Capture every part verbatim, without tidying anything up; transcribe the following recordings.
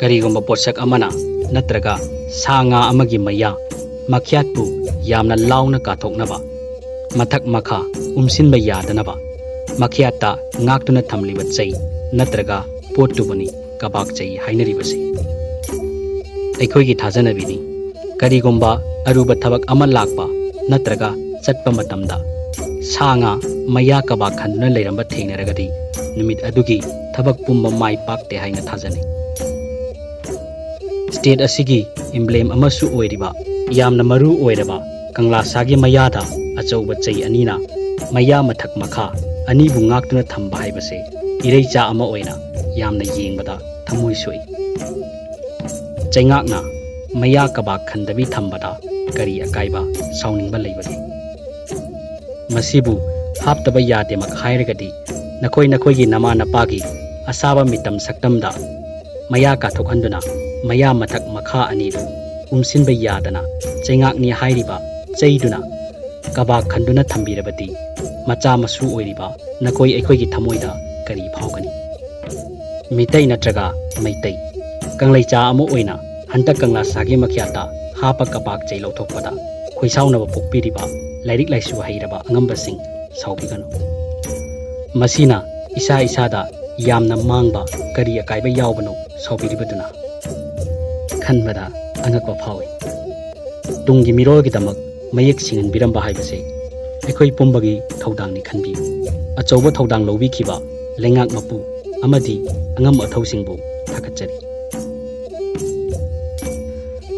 ꯀꯔꯤꯒꯨꯝꯕ ꯄꯣꯠꯁꯛ ꯑꯃꯅ ꯅꯠꯇ꯭ꯔꯒ ꯁꯥ ꯉꯥ ꯑꯃꯒꯤ ꯃꯌꯥ ꯃꯈ꯭ꯌꯥꯠꯄꯨ ꯌꯥꯝꯅ ꯂꯥꯎꯅ ꯀꯥꯊꯣꯛꯅꯕ, ꯃꯊꯛ ꯃꯈꯥ ꯎꯝꯁꯤꯟꯕ ꯌꯥꯗꯅꯕ, ꯃꯈ꯭ꯌꯥꯠꯇ ꯉꯥꯛꯇꯨꯅ ꯊꯝꯂꯤꯕ ꯆꯩ ꯅꯠꯇ꯭ꯔꯒ ꯄꯣꯠꯇꯨꯕꯨꯅꯤ ꯀꯕꯥꯛ ꯆꯩ ꯍꯥꯏꯅꯔꯤꯕꯁꯤ꯫ ꯑꯩꯈꯣꯏꯒꯤ ꯊꯥꯖꯅꯕꯤꯅꯤ, ꯀꯔꯤꯒꯨꯝꯕ ꯑꯔꯨꯕ ꯊꯕꯛ ꯑꯃ ꯂꯥꯛꯄ ꯅꯠꯇ꯭ꯔꯒ ꯆꯠꯄ ꯃꯇꯝꯗ ꯁꯥ ꯉꯥ ꯃꯌꯥ ꯀꯕꯥꯛ ꯈꯟꯗꯨꯅ ꯂꯩꯔꯝꯕ ꯊꯦꯡꯅꯔꯒꯗꯤ ꯅꯨꯃꯤꯠ ꯑꯗꯨꯒꯤ ꯊꯕꯛ ꯄꯨꯝꯕ ꯃꯥꯏ ꯄꯥꯛꯇꯦ ꯍꯥꯏꯅ ꯊꯥꯖꯅꯩ꯫ ꯁ꯭ꯇꯦꯠ ꯑꯁꯤꯒꯤ ꯏꯝꯕ꯭ꯂꯦꯝ ꯑꯃꯁꯨ ꯑꯣꯏꯔꯤꯕ, ꯌꯥꯝꯅ ꯃꯔꯨ ꯑꯣꯏꯔꯕ ꯀꯪꯂꯥꯁꯥꯒꯤ ꯃꯌꯥꯗ ꯑꯆꯧꯕ ꯆꯩ ꯑꯅꯤꯅ ꯃꯌꯥ ꯃꯊꯛ ꯃꯈꯥ ꯑꯅꯤꯕꯨ ꯉꯥꯛꯇꯨꯅ ꯊꯝꯕ ꯍꯥꯏꯕꯁꯦ ꯏꯔꯩꯆꯥ ꯑꯃ ꯑꯣꯏꯅ ꯌꯥꯝꯅ ꯌꯦꯡꯕꯗ ꯊꯃꯣꯏ ꯁꯣꯛꯏ꯫ ꯆꯩꯉꯥꯛꯅ ꯃꯌꯥ ꯀꯕꯥꯛ ꯈꯟꯗꯕꯤ ꯊꯝꯕꯗ ꯀꯔꯤ ꯑꯀꯥꯏꯕ, ꯁꯥꯎꯅꯤꯡꯕ ꯂꯩꯕꯒꯦ? ꯃꯁꯤꯕꯨ ꯍꯥꯞꯇꯕ ꯌꯥꯗꯦꯃꯛ ꯍꯥꯏꯔꯒꯗꯤ ꯅꯈꯣꯏ ꯅꯈꯣꯏꯒꯤ ꯅꯃꯥ ꯅꯄꯥꯒꯤ ꯑꯁꯥꯕ ꯃꯤꯇꯝ ꯁꯛꯇꯝꯗ ꯃꯌꯥ ꯀꯥꯊꯣꯛꯍꯟꯗꯨꯅ ꯃꯌꯥ ꯃꯊꯛ ꯃꯈꯥ ꯑꯅꯤꯗꯨ ꯎꯝꯁꯤꯟꯕ ꯌꯥꯗꯅ ꯆꯩꯉꯥꯛꯅꯤ ꯍꯥꯏꯔꯤꯕ ꯆꯩꯗꯨꯅ ꯀꯕꯥꯛ ꯈꯟꯗꯨꯅ ꯊꯝꯕꯤꯔꯕꯗꯤ ꯃꯆꯥ ꯃꯁꯨ ꯑꯣꯏꯔꯤꯕ ꯅꯈꯣꯏ ꯑꯩꯈꯣꯏꯒꯤ ꯊꯃꯣꯏꯗ ꯀꯔꯤ ꯐꯥꯎꯒꯅꯤ? ꯃꯤꯇꯩ ꯅꯠꯇ꯭ꯔꯒ ꯃꯩꯇꯩ ꯀꯪꯂꯩꯆꯥ ꯑꯃ ꯑꯣꯏꯅ ꯍꯟꯗꯛ ꯀꯪꯂꯥꯁꯥꯒꯤ ꯃꯈ꯭ꯌꯥꯠꯇ ꯍꯥꯞꯄ ꯀꯕꯥꯛ ꯆꯩ ꯂꯧꯊꯣꯛꯄꯗ ꯈꯣꯏꯁꯥꯎꯅꯕ ꯄꯣꯛꯄꯤꯔꯤꯕ ꯂꯥꯏꯔꯤꯛ ꯂꯥꯏꯁꯨ ꯍꯩꯔꯕ ꯑꯉꯝꯕꯁꯤꯡ ꯁꯥꯎꯕꯤꯒꯅꯨ꯫ ꯃꯁꯤꯅ ꯏꯁꯥ ꯏꯁꯥꯗ ꯌꯥꯝꯅ ꯃꯥꯡꯕ ꯀꯔꯤ ꯑꯀꯥꯏꯕ ꯌꯥꯎꯕꯅꯣ ꯁꯥꯎꯕꯤꯔꯤꯕꯗꯨꯅ? ꯈꯟꯕꯗ ꯑꯉꯛꯄ ꯐꯥꯎꯏ꯫ ꯇꯨꯡꯒꯤ ꯃꯤꯔꯣꯜꯒꯤꯗꯃꯛ ꯃꯌꯦꯛ ꯁꯦꯡꯍꯟꯕꯤꯔꯝꯕ ꯍꯥꯏꯕꯁꯦ ꯑꯩꯈꯣꯏ ꯄꯨꯝꯕꯒꯤ ꯊꯧꯗꯥꯡꯅꯤ ꯈꯟꯕꯤꯌꯨ꯫ ꯑꯆꯧꯕ ꯊꯧꯗꯥꯡ ꯂꯧꯕꯤꯈꯤꯕ ꯂꯩꯉꯥꯛ ꯃꯄꯨ ꯑꯃꯗꯤ ꯑꯉꯝ ꯑꯊꯧꯁꯤꯡꯕꯨ ꯊꯥꯒꯠꯆꯔꯤ꯫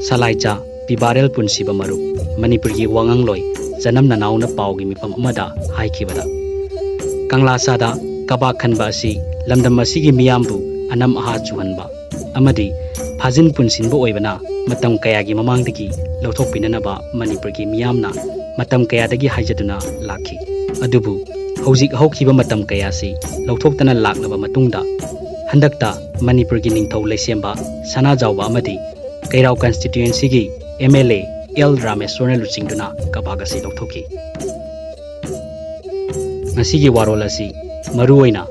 ꯁꯂꯥꯏꯆꯥ ꯄꯤꯕꯥꯔꯦꯜ ꯄꯨꯟꯁꯤꯕ ꯃꯔꯨꯞ ꯃꯅꯤꯄꯨꯔꯒꯤ ꯋꯥꯉꯥꯡꯂꯣꯏ ꯆꯅꯝ ꯅꯅꯥꯎꯅ ꯄꯥꯎꯒꯤ ꯃꯤꯐꯝ ꯑꯃꯗ ꯍꯥꯏꯈꯤꯕꯗ, ꯀꯪꯂꯥꯁꯥꯗ ꯀꯕꯥꯛ ꯈꯟꯕ ꯑꯁꯤ ꯂꯝꯗꯝ ꯑꯁꯤꯒꯤ ꯃꯤꯌꯥꯝꯕꯨ ꯑꯅꯝ ꯑꯍꯥ ꯆꯨꯍꯟꯕ ꯑꯃꯗꯤ ꯐꯥꯖꯤꯟ ꯄꯨꯟꯁꯤꯟꯕ ꯑꯣꯏꯕꯅ ꯃꯇꯝ ꯀꯌꯥꯒꯤ ꯃꯃꯥꯡꯗꯒꯤ ꯂꯧꯊꯣꯛꯄꯤꯅꯅꯕ ꯃꯅꯤꯄꯨꯔꯒꯤ ꯃꯤꯌꯥꯝꯅ ꯃꯇꯝ ꯀꯌꯥꯗꯒꯤ ꯍꯥꯏꯖꯗꯨꯅ ꯂꯥꯛꯈꯤ꯫ ꯑꯗꯨꯕꯨ ꯍꯧꯖꯤꯛ ꯍꯧꯈꯤꯕ ꯃꯇꯝ ꯀꯌꯥꯁꯤ ꯂꯧꯊꯣꯛꯇꯅ ꯂꯥꯛꯂꯕ ꯃꯇꯨꯡꯗ ꯍꯟꯗꯛꯇ ꯃꯅꯤꯄꯨꯔꯒꯤ ꯅꯤꯡꯊꯧ ꯂꯩꯁꯦꯝꯕ ꯁꯅꯥꯖꯥꯎꯕ ꯑꯃꯗꯤ ꯀꯩꯔꯥꯎ ꯀꯟꯁꯇꯤꯇ꯭ꯋꯦꯟꯁꯤꯒꯤ ꯑꯦꯝ ꯑꯦꯜ ꯑꯦ ꯑꯦꯜ ꯔꯥꯃꯦꯁ꯭ꯋꯔꯅ ꯂꯨꯆꯤꯡꯗꯨꯅ ꯀꯕꯥꯛ ꯑꯁꯤ ꯂꯧꯊꯣꯛꯈꯤ꯫ ꯉꯁꯤꯒꯤ ꯋꯥꯔꯣꯜ ꯑꯁꯤ ꯃꯔꯨꯑꯣꯏꯅ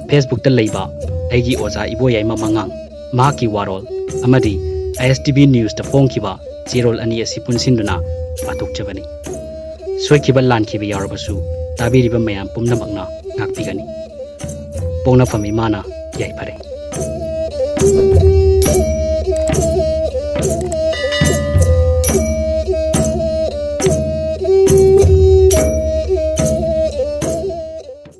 ꯐꯦꯁꯕꯨꯛꯇ ꯂꯩꯕ ꯑꯩꯒꯤ ꯑꯣꯖꯥ ꯏꯕꯣꯌꯥꯏꯃ ꯃꯉꯥꯡ ꯃꯍꯥꯛꯀꯤ ꯋꯥꯔꯣꯜ ꯑꯃꯗꯤ ꯑꯥꯏ ꯑꯦꯁ ꯇꯤ ꯚꯤ ꯅ꯭ꯌꯨꯁꯇ ꯐꯣꯡꯈꯤꯕ ꯆꯦꯔꯣꯜ ꯑꯅꯤ ꯑꯁꯤ ꯄꯨꯟꯁꯤꯟꯗꯨꯅ ꯄꯥꯊꯣꯛꯆꯕꯅꯤ꯫ ꯁꯣꯏꯈꯤꯕ ꯂꯥꯟꯈꯤꯕ ꯌꯥꯎꯔꯕꯁꯨ, ꯇꯥꯕꯤꯔꯤꯕ ꯃꯌꯥꯝ ꯄꯨꯝꯅꯃꯛꯅ ꯉꯥꯛꯄꯤꯒꯅꯤ꯫ ꯄꯣꯛꯅꯐꯝ ꯏꯃꯥꯅ ꯌꯥꯏꯐꯔꯦ꯫